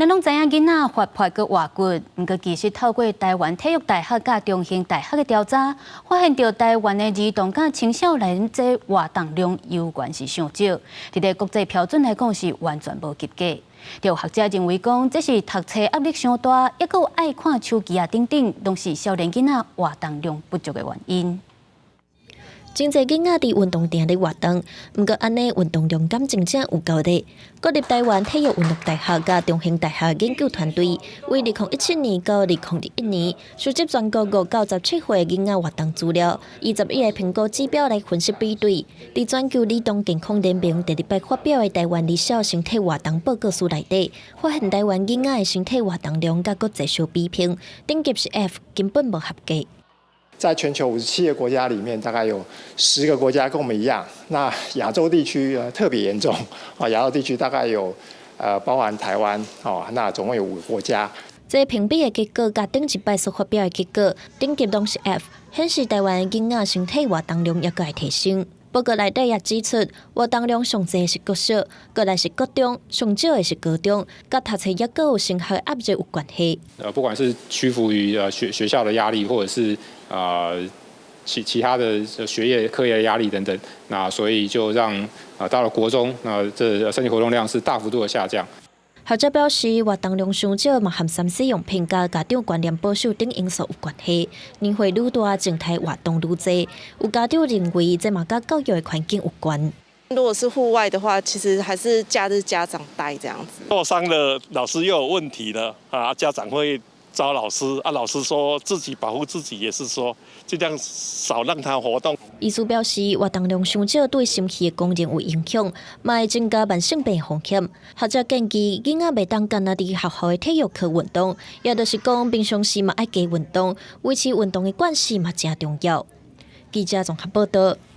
咱攏知影囡仔活潑閣活骨，毋過其實透過台灣體育大學佮中興大學的調查，發現著台灣的兒童佮青少年這活動量猶原是傷少，佇咧國際標準來講是完全無及格。有學者認為講，這是讀冊壓力傷大，抑閣有愛看手機啊等等，攏是少年囡仔活動量不足的原因。真濟囡仔佇運動場咧活動，毋過按呢運動量敢真正有夠咧？國立台灣體育運動大學佮中興大學研究團隊，為2017年到2021年，收集全國5到17歲囡仔活動資料，以11個評估指標來分析比對。佇全球兒童健康聯盟第二擺發表的台灣兒少身體活動報告書內底，發現台灣囡仔的身體活動量佮國際相比評，等級是 F，根本無合格。在全球57個國家裡面，大概有10個國家跟我們一樣。那亞洲地區特別嚴重啊，亞洲地區大概有包含台灣哦，那總共有五個國家。這評比的結果，佮頂一擺所發表的結果，等級攏是 F，顯示台灣的囡仔身體活動量猶閣會提升。報告內底也指出，活動量上濟是國小，過來是國中，上少的是高中，佮讀冊猶閣有升學壓力有關係。不管是屈服於學校的壓力，或者是其他的學業課業壓力等等，那所以就讓到了國中，那這身體活動量是大幅度的下降。學者表示，活動量傷少嘛，和3C 用品佮家長觀念保守等因素有關係。年歲愈大，靜態活動愈濟。有家長認為，這嘛佮教育的環境有關。如果是戶外的話，其實還是假日家長帶這樣子。受傷了，老師又有問題了啊！家長會找老師啊，老師說自己保護自己，也是說盡量少讓他活動。醫師表示，活動量傷少對心肺的功能有影響，嘛會增加慢性病風險。學者建議，囡仔袂當干焦佇學校的體育課運動，也就是講平常時嘛愛加運動，維持運動的慣勢嘛誠重要。記者綜合報道。